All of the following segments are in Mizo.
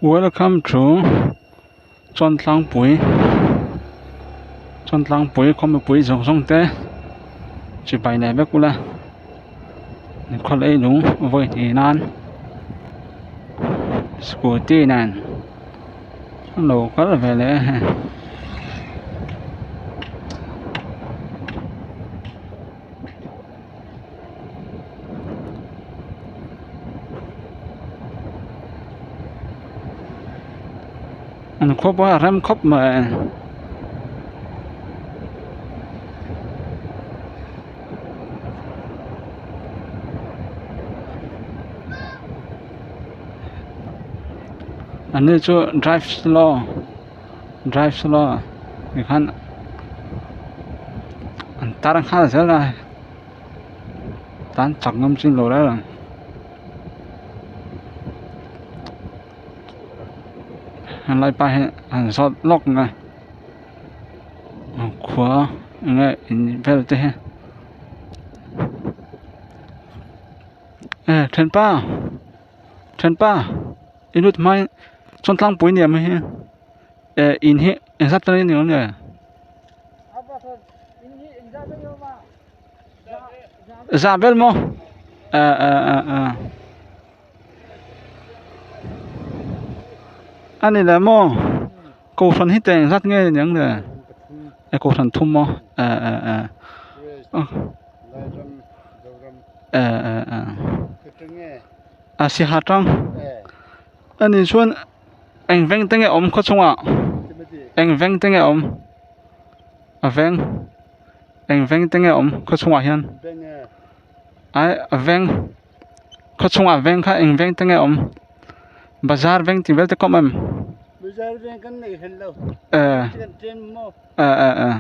Welcome to Chawntlangpui Chawntlangpui khaw mipui zawng zawng te chibai nei vek ula khawlei lung vawi hnih nan scooty nen an lo kal ve leh a hei. An khua pawh a rem khawp mai. An ni chu drive slow drive slow tikhan an tar nghal zel a. Tan chak ngam chin lo reng ang helai pa hi an zawt lawk mai khua enge in vel te hi e thianpa thianpa i lut hma in chuan tlangpui ni ang hi eh in hi engzat vel nge ni awm le. Za vel maw eh eh eh eh a ni le maw kohhran hi teng zat nge ni ang le eh kohhran thum maw eh eh eh eh eh eh a siaha tang a nih chuan eng veng te nge awm khaw chungah eng veng te nge awm a veng. Eng veng te nge awm khaw chhungah hian ai a veng khaw chhungah veng kha eng veng te nge awm bazar veng tih vel te kawm em eh eh eh eh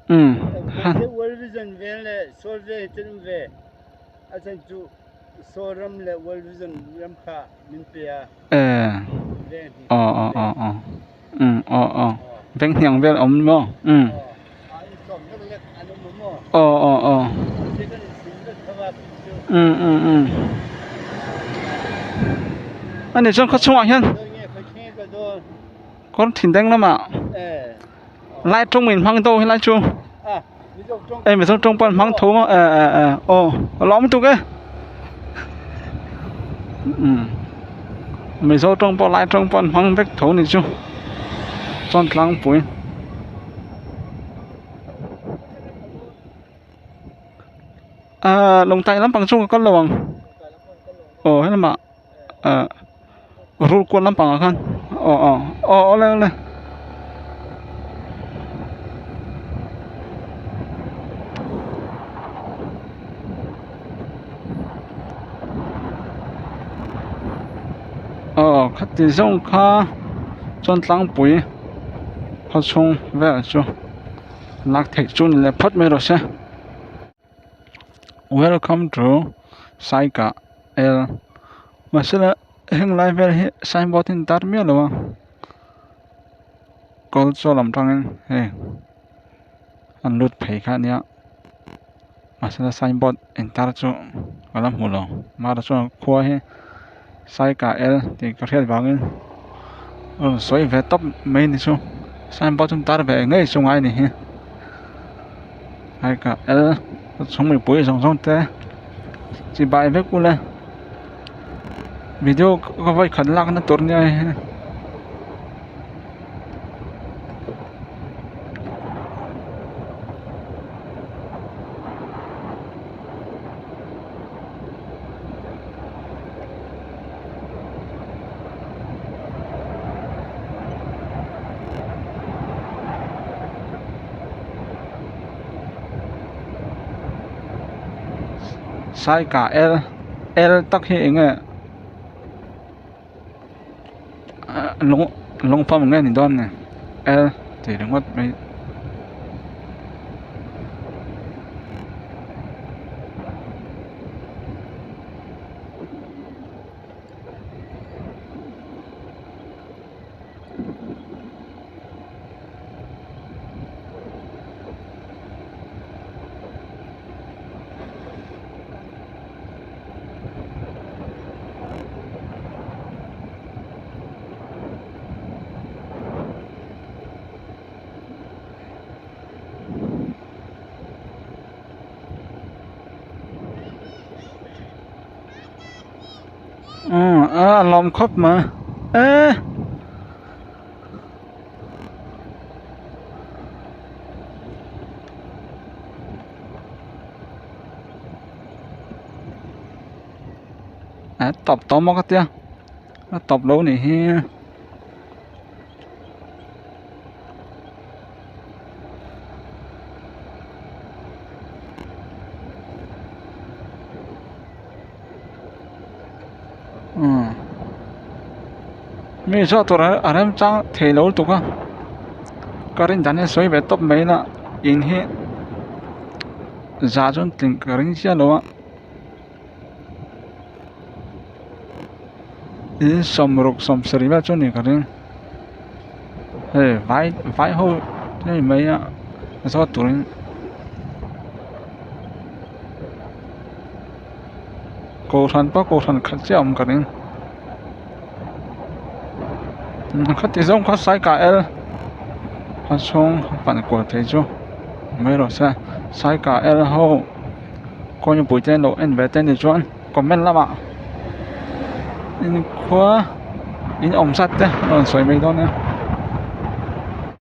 umm eh aw aw aw aw. Umm aw aw veng hniang vel awm maw umm aw aw aw umm umm umm ani chuan khaw chhungah hian kawr thin deng lamah lai tawng in hmang deuh helai chu hei mizo tawng pawh an hmang tho a eh eh eh aw a lawm lutuk e umm mizo tawng pawh lai tawng pawh an hmang vek tho ni chu chuan tlangpui ah lawngtlai lampang chu ka kal lo ang aw helamah ah rul kual lampang ah khan aw aw aw awle awle. Aw khati zawng kha chuan tlangpui khaw chhung vel chu lak theih chu ni leh phawt mai rawh se. Welcome to Saika L mahsela heng lai vel hi signboard hi an tar miah lo a kawl chaw lam tangin hei an lut phei kha ania mahsela signboard intar chu ka la hmu lo mahse chuan khua hi Saika L tih ka hriat vangin a rawn sawi ve tawp mai ni chu signboard chu an tar ve ngei chu ngai a ni hi. Saika L chhung mipui zawng zawng te chibai vek ula video ka vawi khat lak na tur nia hei. Saika L L tak hi eng nge ah lung lungfam nge ni dawn ni L tih ringawt mai. Umm a lawm khawp mai e. A tawp tawh maw ka tia a tawp lo nih hi. Umm mi zawh tur a remchang thei lo lutuk a ka rin dan hi sawi ve tawp mai ila in hi zah chuan tling ka ring chiah lo a in sawmruk sawmsarih vel chu a nih ka ring hei vai vai ho hei mai a zawt turin. Kohhran pawh kohhran khat chiah a awm ka ring khati zawng kha sai kah el a chhung pan kual thei chu mai rawh se sai kah el ho kawngpui te an lo en ve te ni chuan comment lamah inkhua in awm zat te a rawn sawi mai dawn nia.